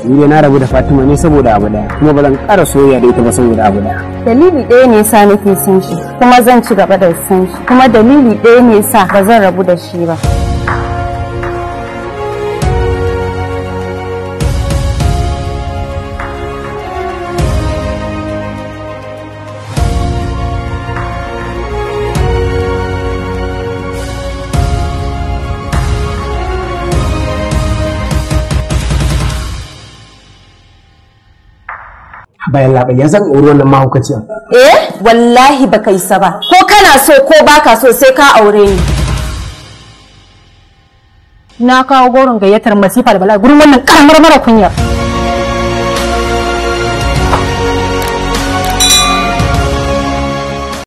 Ni dai na rabu da Fatima ne saboda abu daya, kuma ba zan ƙara soyayya da ita ba saboda abu daya. Dalili ɗaya ne yasa nake son shi, kuma zan ci gaba da son shi, kuma dalili ɗaya ne yasa ba zan rabu da shi ba. Bayan labai ya zan auri wannan mahaukaciya. Eh, wallahi baka isa ba. Ko kana so ko baka so sai ka aure ni. Na kawo goron gayyatar masifa da bala'i gurin wannan karamar mara kunya.